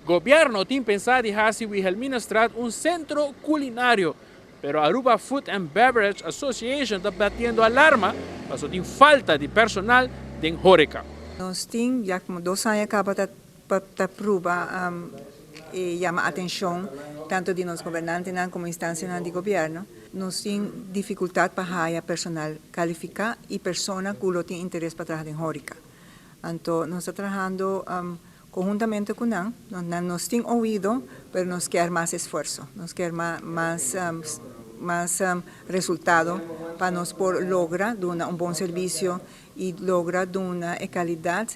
Gobierno tin pensa di haci Wilhelminastraat un centro culinario, pero Aruba Food and Beverage Association ta batiendo alarma paso tin falta di personal den horeca. Nos tin ya como 2 aña caba ta prueba yama atencion tanto di nos gobernantenan como instancianan di gobierno. Nos tin dificultad pa haya personal califica y persona cu tin interes pa traha den horeca. Anto, nos ta trahando conhuntamente cu nan, nos tin oido, pero nos kier mas esfuerso, nos kier mas resultado pa nos por logra duna un bon servicio y logra duna calidad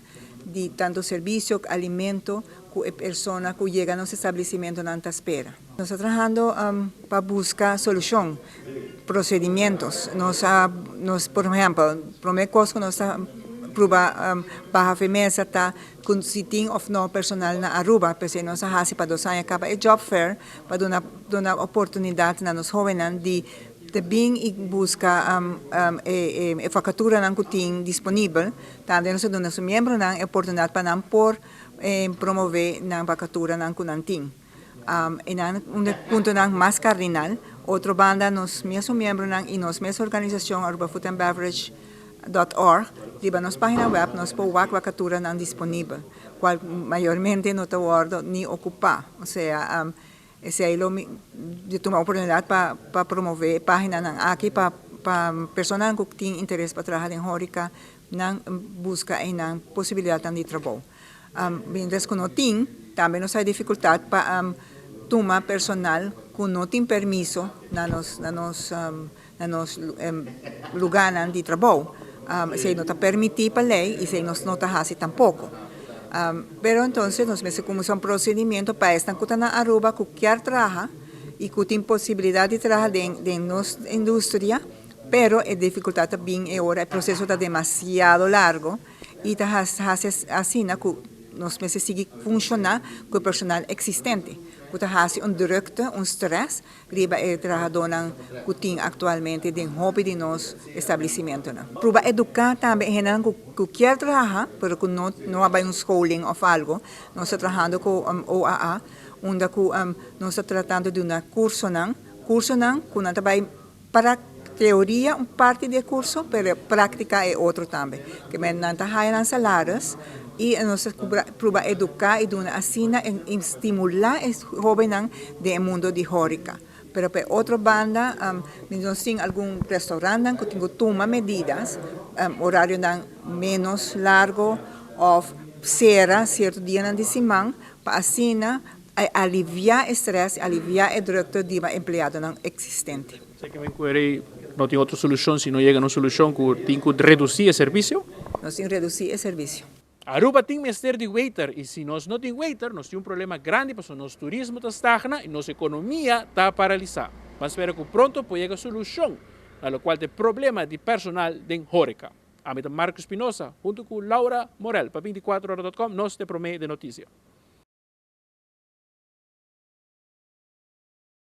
di tanto servicio, alimento, cu e persona cu yega na nos establecimento nan ta spera. Nos ta trahando pa busca solucion, procedimento. Nos, por ehempel, prome cos cu nos ta prueba baha mesa ta cu si tin of no personal na Aruba, pasobra nos a hasi pa 2 aña caba e job fair, pa duna oportunidad na nos hobennan di bin y busca e vacaturanan cu tin disponibel. Tambe nos ta duna nos miembronan oportunidad pa nan por promove nan vacaturanan cu nan tin. Y nan un puntonan mas cardinal. Otro banda, nos mes miembronan y nos mes organisacion Aruba Food and Beverage .org, riba nos pagina web nos por wak vacaturanan disponibel, cual mayormente no ta wordo ni ocupa. Osea, esey lo mi tuma oportunidad pa promove paginanan aki pa persona cu tin interes pa traha den horeca, nan busca nan posibilidad di trabou. Mientras cu no tin, tambe nos tin dificultad pa tuma personal cu no tin permiso na nos lugar di trabou. Esey no ta permiti pa ley y esey nos no ta haci tampoco. Pero entonces nos mester cuminsa un procedimento pa esnan cu ta na Aruba cu kier traha y cu tin posibilidad di traha den nos industria, pero e dificultad ta bin e ora e proceso ta demasiado largo y ta asina cu nos mester sigui funciona cu e personal existente. Cu ta haci un drukte, un stress, riba e trahadornan cu tin actualmente den hopi di nos establecimentonan. Prueba educa tambe hendenan cu kier traha, pero cu no a bay un scholing of algo. Nos ta trahando cu OAA, unda cu nos ta tratando di un cursonan cu nan ta bay pa teoria un parti di curso, pero practica e otro tambe. Kiermen nan ta haya nan salaris y nos ta prueba educa y duna asina y stimula e hobennan den mundo di horeca. Pero pa otro banda, nos tin algun restaurant cu tin cu tuma medida, horarionan menos largo of cera cierto dia di siman, pa asina alivia e stress, alivia e drukte di empleadonan existente. Esey kiermen no tin otro solucion si no yega na un solucion cu tin cu reduci e servicio? Nos tin cu reduci e servicio. Aruba tin mester di waiter y si nos no tin waiter, nos tin un problema grandi pasobra nos turismo ta stagna y nos economia ta paralisa. Ban spera cu pronto por yega solucion na locual ta problema di personal den horeca. Ami ta Marco Espinosa, hunto cu Laura Morel, pa 24ora.com, nos ta prome di noticia.